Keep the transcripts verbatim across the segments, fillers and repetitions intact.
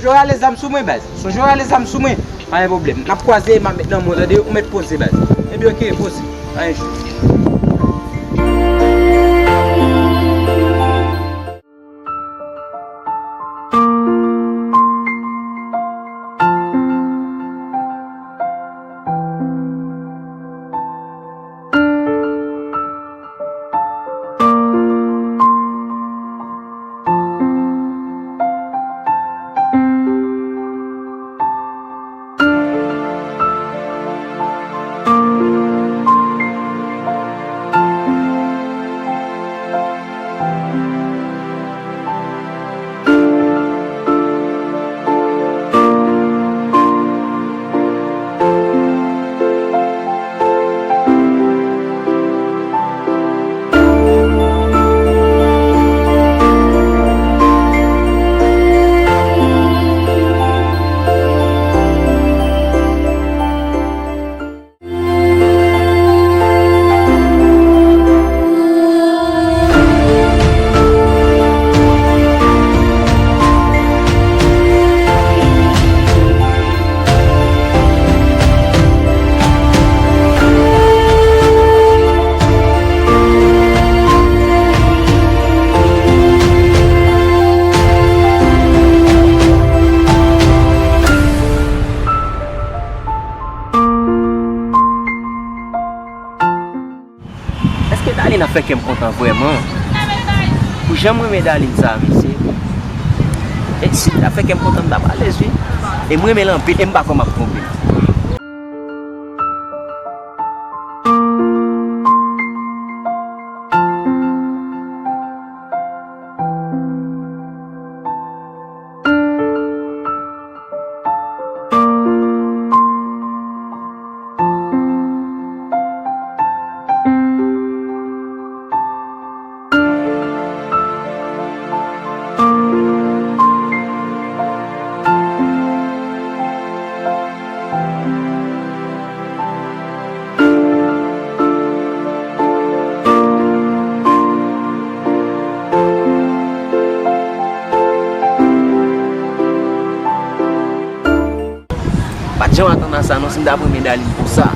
Yo rale zam sou mwen, baz. Sonje yo rale zam sou mwen. Pa gen pwoblèm. N ap kwaze, m ap met nan men w, tande? Ou mèt poze, baz. Ebyen, oke, poze. Pa gen jou. Èske Darline ap fè kè m kontan vrèman? Pou jan m renmen Darline sa, mesye. E si l ta fè kè m kontan, m t ap alèz, wi. E m renmen l anpil, e m pa kwè m ap twonpe. Pa t janm atann a sa non, si m t ap renmen Darline konsa.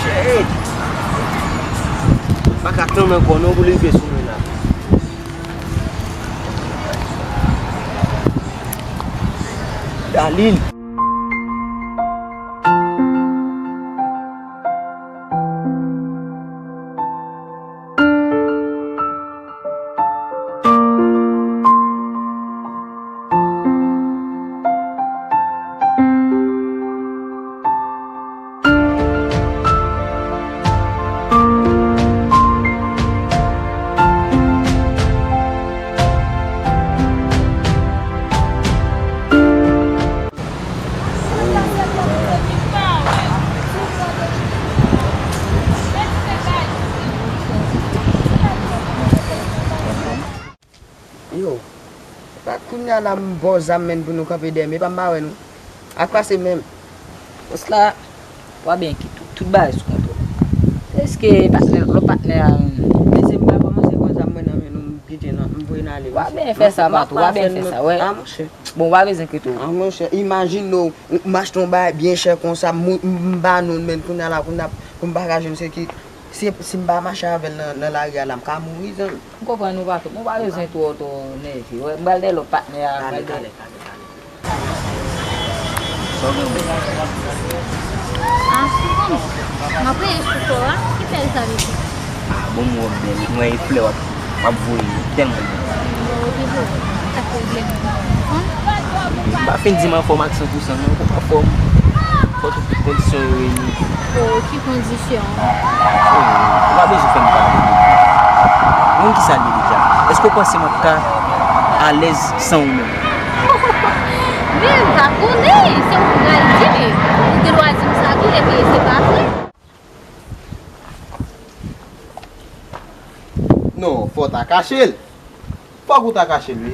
Shit! Pa ka tann ankò non pou li rive sou mwen la. Darline. Yo, pa kounye a la m ba w zam menm pou nou kanpe dèyè m, epa m pa wè nou. Ak pase menm. Pòs la, w a byen kite tout, tout bagay sou kontwòl. Èske patnè, lòt patnè a, menm? Mesye, m pa kòmanse pran zam mwen nan men nou, m kite nan, m voye n ale, mesye. W a byen fè sa, patwon, w a byen fè sa, wè. A, monchè. Bon, w pa bezwen enkyete w. A, monchè, imajine w, m achte yon bagay byen chè konsa, m, m, m ba nou l, men kounye a la, kounye a, pou m pa ka jwenn se ki, si, si m pa mache avè l nan, nan lari a la, m ka mouri, zanmi. M konprann ou, patwon, men w pa bezwen twò, twò nève. Wè, m pral dèyè lòt patnè a, m pral dèyè. Sa w gen pou? Ah, m konnen. M ap rele sou kò a. Ki pèl sa, bebe? Ah, bon, m wè w bèl. M wè e flè w ap, w ap voye. Tèlman bèl. Bon, ok, bro. Sa pwoblèm ou? Konn? M pa fin di m anfòm ak san pou san, non. Ou anfòm. Fò tout kondisyon yo reyini. Oh, ki kondisyon? Oh, ou pa bezwen fè m pale. Moun ki sa l ye deja? Èske w panse m ap ka alèz san ou menm? Men m pa konnen, se ou ki pral di, men ou gen dwa di m sa tou, epi se pa vre. Non, fò w ta kache l. Fòk ou ta kache l, wi.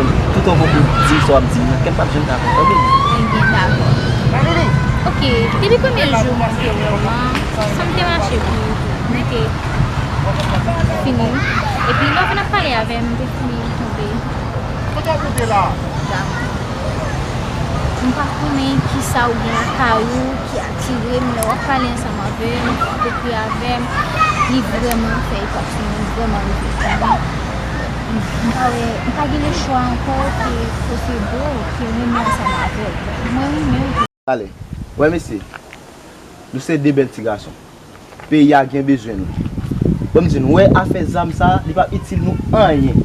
kè m, toutan w poko di m sa w ap di m nan, kè m p ap janm dakò, tande? Ebyen, dakò. Ok, depi premye jou mwen te wè w lan, san m te mache pou ou, mwen te fini. Epi lè w vin ap pale avè m, m te fini tonbe. Dakò. M pa konnen kisa ou gen lakay ou ki atire m lè w ap pale ansanm avè m, w ap ekri avè m. Li vrèman fè efè sou mwen, li vrèman rive sou mwen. M pa wè, m pa gen lechwa ankò ke posede w, ke renmen ansanm avè w. Mwen renmen w. Ale, wè mesye, nou se de bèl ti gason. Peyi a gen bezwen nou. Ban m di nou, wè afè zam sa, li p ap itil nou anyen.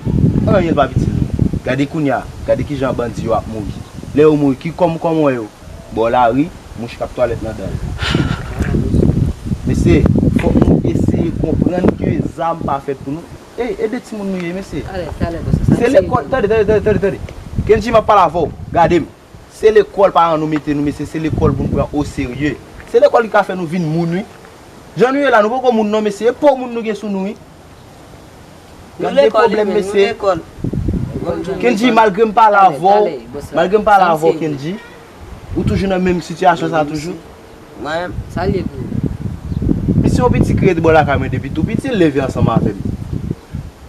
Anyen li p ap itil nou. Gade kounye a, gade kijan bandi yo ap mouri. Lè yo mouri, ki kòm, kòman w wè yo? Bò lari, mouch k ap twalèt nan dan l. Mesye, fòk nou eseye konprann ke zam pa fèt pou nou. Ey, e de timoun nou ye, mesye. Talè, talè, bòs. Se lekòl, tande, tande, tande, tande, tande. Kendji, m ap pale avè w. Gade m. Se lekòl paran nou mete nou, mesye, se lekòl pou n pran oserye. Se lekòl ki ka fè nou vin moun, wi. Jan nou ye la, nou poko moun non, mesye, e po moun nou gen sou nou, wi. Gade pwoblèm, mesye. Kendji, malgre m pale avè w, malgre m pale avè w, Kendji, ou toujou nan menm sitiyasyon sa toujou. Mwen, sa l ye pou ou? Misye yon pitit ki rete bò lakay mwen depi tou piti, l leve ansanm avè m.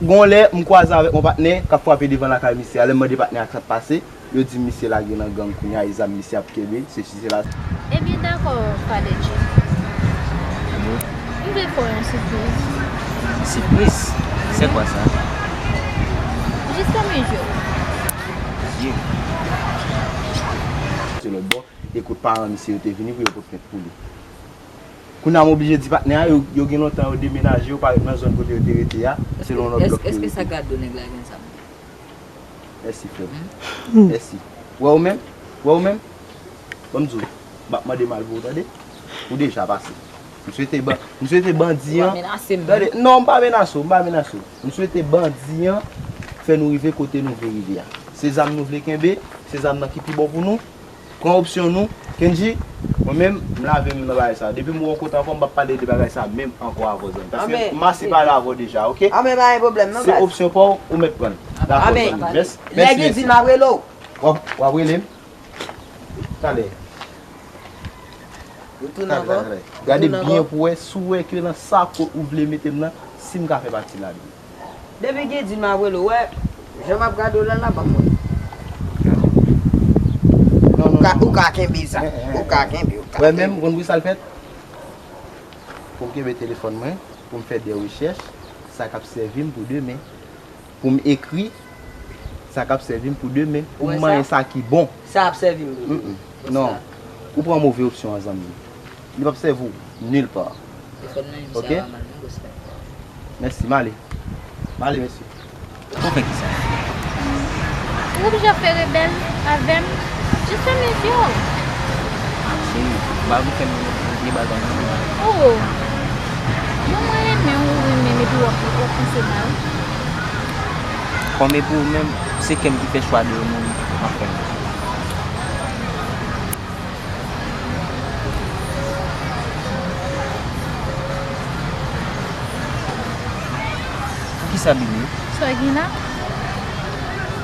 Gon lè, m kwaze avèk yon patnè k ap frape devan lakay misye a. Lè m mande patnè a sa k pase, yo di m misye lage nan gang kounye a, e zam misye ap kenbe, sesi sela. Ebyen, dakò, Father Jim. M vle fè w yon sipriz. Sipriz? C'est quoi ça? Jis fèmen je w. Jim. Se lòt bò, e kot paran misye yo te vini pou yo pote plent pou li. Kounye a m oblije di patnè a, yo, yo gen lontan yo demenaje, yo pa ret nan zòn kote yo te rete a, se nan yon lòt blòk yo rete. Èske sa gad do nèg la gen zam? Mèsi, frè m. Mèsi. Wè ou menm? Wè ou menm? Ban m di w, m ap mande mal pou ou, tande? Ou deja pase. M swete ban-, m swete bandi an. Ou ap menase m menm? Tande, non, m pa menase w, m pa menase w. M swete bandi an fè nou rive kote nou vle rive a. Se zam nou vle kenbe, se zam nan ki pi bon pou nou. Pran opsyon nou. Kendji, mwen menm, m lave men m nan bagay sa. Depi m wè w kote ankò, m p ap pale de bagay sa menm ankò avè w, zanmi. Paske m ase pale avè w deja, oke? Anben, pa gen pwoblèm, non, baz. Se opsyon pa w, ou mèt pran l. Dakò, zanmi. Mèsi, mèsi, mèsi. Lè Kendji m ap rele w. W ap, w ap rele m? Talè. Ou tounen ankò? Talè, talè. Gade byen pou w wè, si w wè ke nan sa ke ou vle mete m nan, si m ka fè pati ladan l. Depi gen di m ap rele w, wè, jan m ap gade w la, la, ban m wè. Non, non, non. Ou ka, ou ka kenbe sa. Ou ka kenbe, ou ka kenbe. Wè, menm, ou konn pou sa l fèt? Pou m kenbe telefòn mwen, pou m fè de rechèch, sa k ap sèvi m pou demen. Pou m ekri, sa k ap sèvi m pou demen. Pou m manyen sa ki bon. Sa ap sèvi m pou demen. Non. Ou pran move opsyon an, zanmi m. Li p ap sèvi w nil pa. Oke? Mèsi, m ale. M ale, mesye. Ou fè kisa? Ou oblije ap fè rebèl avè m. Jis fèmen je w. Cheri, m pa vle fè m vye bagay non. Oh! Bon, mwen renmen w, ou renmen m, epi w ap, w ap panse mal. Kòm e pou ou menm, se kè m ki fè chwa de ou menm, m ap fè l. Poukisa, bebe? Sa w gen la?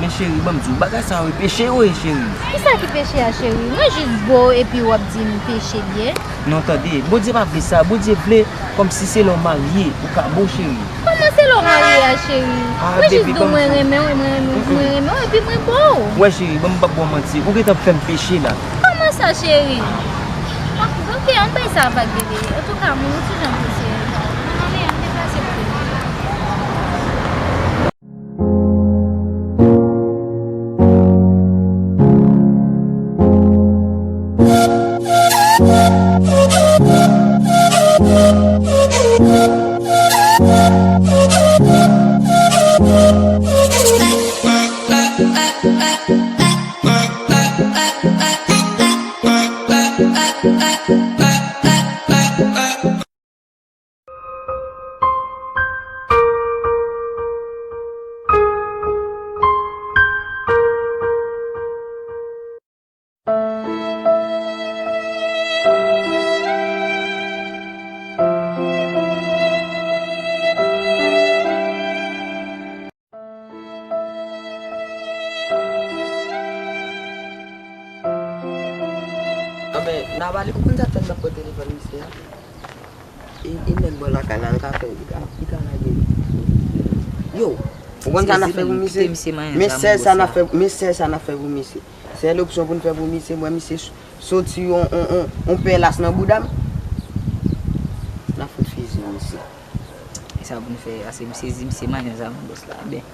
Men cheri, ban m di w, bagay sa yo e peche yo ye, cheri. Kisa ki peche a, cheri? Mwen jis bo w epi w ap di m peche l ye? Non, tande, Bondye pa vle sa. Bondye vle kòmsi se lè w marye, ou ka bo, cheri. Kòman se lè w marye a, cheri? Mwen jis di w mwen renmen w, mwen renmen w, mwen renmen w, epi mwen bo w. Wè, cheri, ban m, m p ap ba w manti. Ou gentan fè m peche la. Kòman sa, cheri? Ok, ann bay sa vag, bebe. Antouka, mwen yon ti jan prese. Mwen ale, ann deplase pou Anben, Nabali, ou konn sa k fè m t ap pran telefòn misye a? E, e nèg bò lakay la, l ka fè, li ka, li ka lage. Yo, ou konn sa n ap fè pou misye? Men sèl sa n ap fè, men sèl sa n ap fè pou misye. Sèl opsyon pou n fè pou misye, mwen, misye s-, soti yon, yon, yon, yon pè las nan bouda m. N ap fout fiziye misye. E sa pou n fè, ase m sezi, misye manyen zam bòs la. Byen,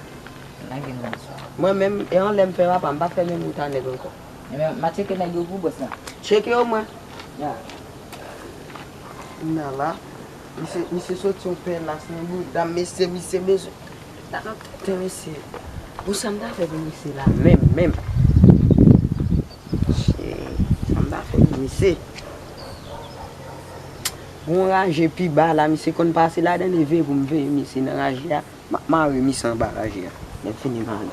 lage non bòs la. Mwen menm, e anlè m fè papa, m pa fè menm wout a nèg ankò. Ebyen, m a tcheke nèg yo pou bòs la. Tcheke yo mwen. Ya. Nan la, misye, misye soti yon pè las nan bouda m, mesye, misye bezwen. Sa nan tèt mwen, mesye. Pou sa m ta fè pou misye la, menm, menm. Che, sa m ta fè pou misye. Gon raje pi ba la, misye konn pase ladan, li veye pou m veye misye nan raje a. M ap mare misye anba raje a. Lè m fini mare.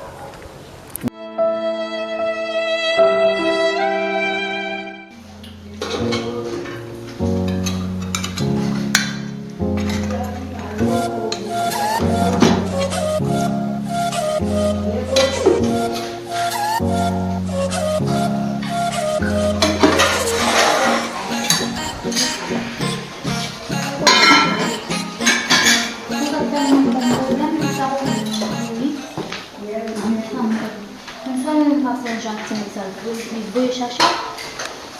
Konsa menm pa fè yon jan ak ti nèg sa, li voye chache.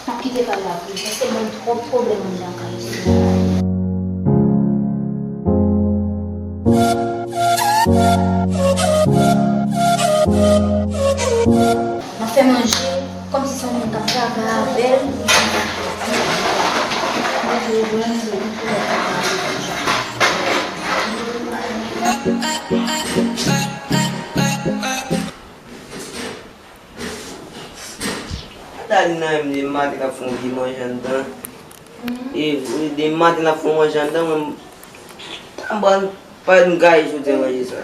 M ap kite kay la pou li, paske l ban m twòp pwoblèm anndan kay. M ap fè manje, kòmsi se yon moun k ap travay avè l. Mwen di yo, bon, se yon pwoblèm. Dali nan menm de maten l ap fè yon vye manje anndan. E de maten l ap fè yon manje anndan, mwen, m pral, pral m gaye soti nan manje sa.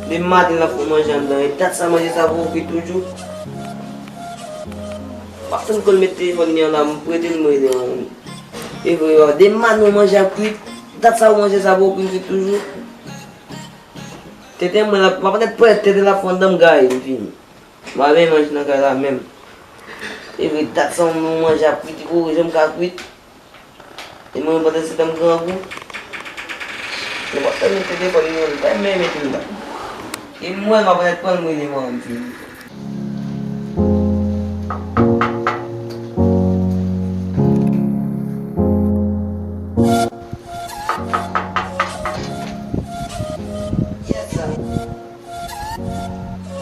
De maten l ap fè yon manje anndan, e dat sa manje sa poko kwit toujou. M ap tann kò l met telefòn li an la, m prete l, m rele an. E vre, wi, de maten manje ap kwit, dat sa manje sa poko kwit toujou. Tenten mwen la, m ap annik pran tenten l ap fè anndan m gaye, m fini. M pa vle manje nan kay la menm. E vre, dat sa yon manje ap kwit, li poko janm ka kwit. E mwen, pandan se tan m grangou. Mwen pa t mete telefòn li, mwen pa menm mete l la. E mwen, m ap annik pran l, mwen, li mwen, m fini. Yes, sir.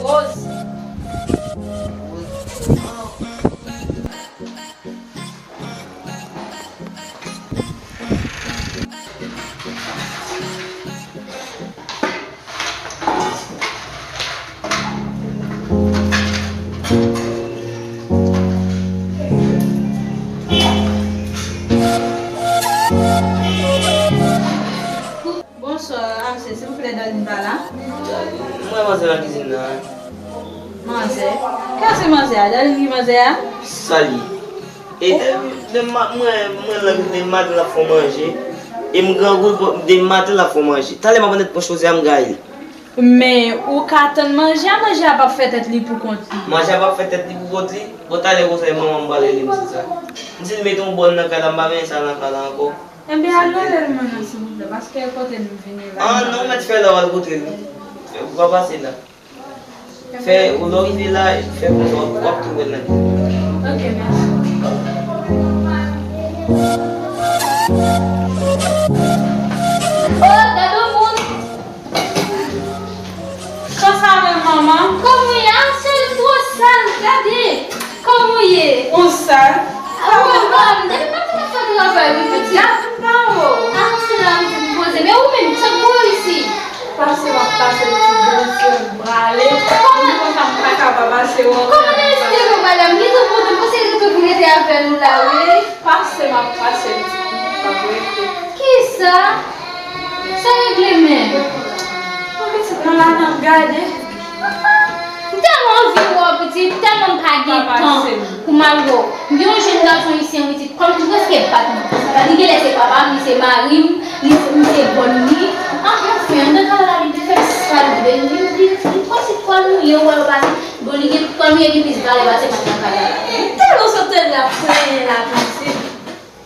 Rose. Bonswa, mesye, silvouplè, Darline pa la? Mwen, manzè nan kizin nan. Manzè? Kiyès se manzè a? Darline ki manzè a? Sa l ye? E de, de ma-, mwen, mwen la, de maten l ap fè manje. E m grangou, de maten l ap fè manje. Talè m ap annik pran choze a, m gaye l. Men, ou ka tann manje a, manje a p ap fè tèt li pou kont li. Manje a p ap fè tèt li pou kont li? Bon, talè konsa, e manman m pral rele m di sa. M di l mete yon bòl nan kay la, m pa benyen sa nan kay la ankò. Enben, al rele l, manman, silvouplè, paske kote m vini la. Ah, non, ou mèt fè la, w al kote l. Ou pa pase la. Fè, ou lè w rive la, fè konsa, w ap, w ap twouve l nan kay la. Ok, mèsi. Oh, gade yon moun! Gade, kòman w ye? Ou sal? Ou pa m, depi maten m ap fè travay, wi, pitit. Gad m pa w. Ah, se la m di m poze. Men ou menm, sa k bo w isi? Pase m ap pase, pitit, bondye m prale. Kòman? Mwen kontan m pa ka pa pase w ankò. Kòman nan espere w, madanm? Li tou kontan, m panse li tou vin rete avè nou la, wi. Pase m ap pase, pitit, m p ap rete. Kisa? Sa regle menm? Mwen pitit nan la n ap gade. M tèlman anvi wè w, pitit, tèlman m pa gen tan pou m al wè w. M gen yon jèn gason isi an, pitit, kòm li prèske bat mwen. Li genlè se papa m, li se mari m, li se, li se bòn li. Ah, anfen, anndan kay la, li te fè m sa l vle. Li, li, li pran ti kòl mouye, ou wè l pase. Bon, li gen kòl mouye ki plis valè pase m nan kay la. M tèlman sot tande l ap plenyen la, pitit.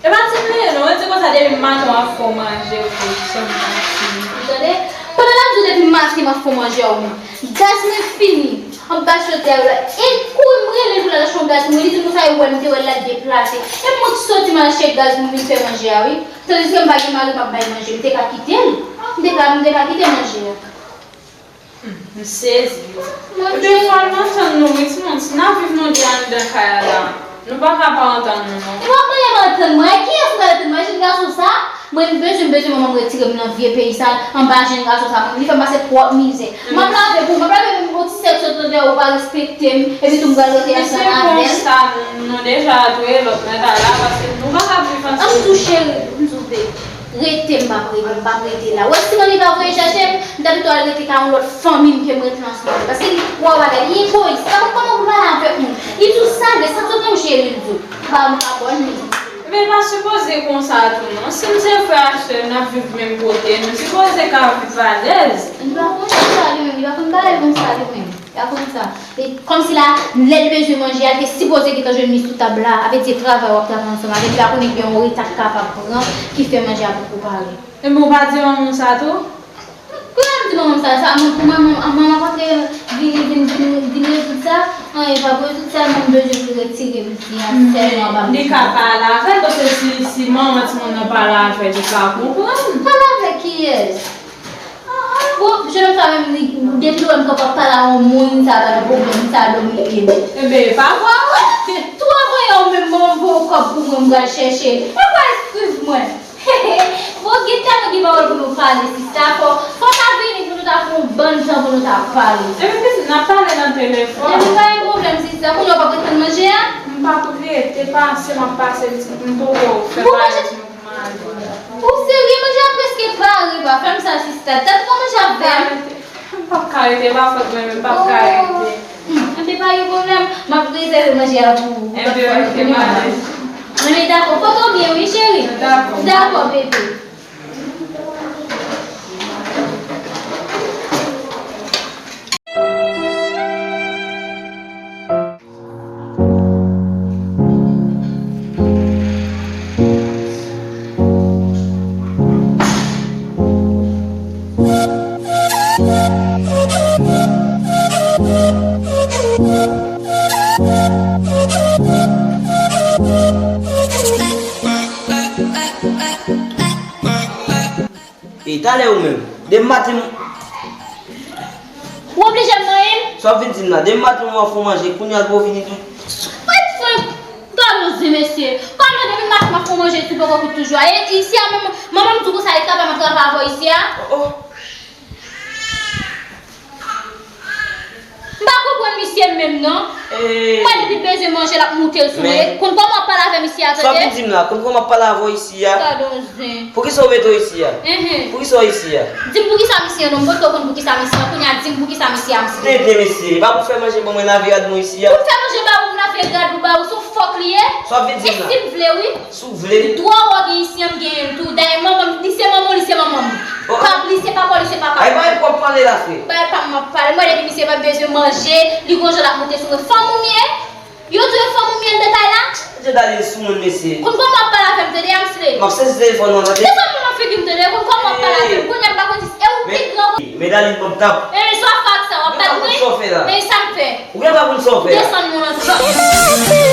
E pa ti bliye non, mwen di konsa depi maten w ap fè w manje pou w janm pati. Ou tande? Pandan l ap di w depi maten m ap fè w manje a ou menm. Gaz mwen fini anba chodyè a la. E kouri m rele l pou l al achte yon gaz pou mwen. Li di m konsa e wè m te wè l la deplase. E mwen k soti m al achte gaz pou m vin fè manje a wi. Tandiske m pa gen mari m ap bay manje. M te ka kite l. M te ka, m te ka kite manje a. Hmm, m sezi. Ebyen, fò n antann nou, wi, timoun. Si n ap viv nou de anndan kay a la, nou pa ka pa antann nou, non. E pa mwen m antann mwen. Ak kiyès mwen antann mwen? Jèn gason sa? Mwen, m bezwen, m bezwen manman m retire m nan vye peyi sa, anba jèn gason sa. Li fè m pase twòp mizè. M ap lave pou ou, m ap lave menm yon ti sèk sot nan dèyè ou pa respekte m, epi tou m pral rete ansanm avè l. Mesye, konsa, nou deja tou e lòt mwen ta la, paske nou pa ka viv ansanm. An tou cheri, m souple. Rete, m p ap rete, m p ap rete la. Ou wè, si manmi pa voye chache m, m ta pito al rete kay yon lòt fanmi m ke m rete ansanm avè l. Paske li twò bagay, li egoyis. Sa konn kòman pou l pale avèk moun. Li di w sa l vle, sa k sot nan bouch li, li di w. Ba m abòne. Men l pa sipoze konsa tou non. Si m se frè ak sè, n ap viv menm kote, nou sipoze ka viv alèz. Li pa konn sa li menm, li pa konn pale konsa li menm. Sa konn sa. E kòmsi la, lè l bezwen manje a, l te sipoze gentan jwenn li sou tab la. A vle di se travay w ap travay ansanm avè l, li pa konnen gen yon reta k kapab pran ki fè manje a poko pare. Ebyen, ou pa di manman w sa tou? Pou m di manman m sa, sa, pou manman, manman pa te vini, vin, vin, vin rezoud sa, anyen pa pou rezoud sa, men m bezwen pou retire m isi a, sèlman ba m. Li ka pale avè l, paske si, si manman timoun nan pale avè l, li ka konprann. Pale avè kiyès? Bon, jennonm sa menm, li, depi l wè m kanpe ap pale a yon moun, sa pa nan pwoblèm, sa domine m. Ebyen, e pa vre, wi. Tou anvan yè ou menm, manman m voye yon kòb pou mwen, m pral chèche l. E pa eskiz mwen. Bon, gen tèlman gen pawòl pou nou pale, sista. Fò, fò w ta vini pou nou ta fè yon bann tan pou nou ta pale. Ebyen, pitit, n ap pale nan telefòn. Ebyen, pa gen pwoblèm, sista. Kounye a w p ap ret tann manje a? M p ap rete, pase, m ap pase, pitit, m poko fè bagay pou manje. Ou serye? Manje a prèske pare, pa fè m sa, sista. Dat ou pa manje avè m? M p ap ka rete, pa fòt mwen, men m p ap ka rete. Hmm, enben, pa gen pwoblèm. M ap rezève manje a pou ou. Enben, ok, m ale. Enben, dakò. Pote w byen, wi, cheri. Dakò. Dakò, bebe. E talè ou menm, depi maten m. Ou oblije manyen m? Sa w ap vin di m la? Depi maten m ap fè w manje, kounye a l pou w vini tou. Mwen fè gade yon zen, mesye. Kòman depi maten m ap fè w manje, si w poko kwit toujou a? E isi a, manman, manman m di w konsa, li trapè m ap trapè avè w isi a? Oh, oh. M pa konprann misye menm non. Mwen depi l bezwen manje l ap moute l sou mwen. Konn kòman w ap pale avè misye a, tande? Sa w ap vin di m la? Konn kòman w ap pale avè w isi a? Gade yon zen. Poukisa w mete w isi a? Enhen. Poukisa w isi a? Di m poukisa misye non, m potko konn poukisa misye a, kounye a di m poukisa misye a, misye. Tande mesye, e pa pou fè manje ban mwen lave rad mwen isi a. Pou fè manje ba ou, m lave rad ou ba ou, se yon fòk li ye? Sa w ap vin di m la? E si m vle wi. Si w vle. Dwa w a gen isi an, m genyen l tou. Dayè, manman m, li se manman w, li se manman m. Pap li se papa w, li se papa m. Ay, bay pwòp pale la, frè. Bay pa m ap pale. Mwen, depi misye pa bezwen manje, li gon jan l ap monte sou mwen. Fanm ou m ye? Yo di w fanm ou m ye anndan kay la? Tande Dalin sou moun, mesye. Konn kòman w ap pale avè m, tande, Amsley? M ap sezi telefòn nan, tande. Desann nan figi m, tande. Konn kòman w ap pale avè m. Kounye a m pa konn si e ou ki gran. Men Dalin, ban m tap. E sa w ap fè ak sa? W ap bat mwen? Men sa m fè. Ou gen pa konn sa w fè a. Desann mwen antre.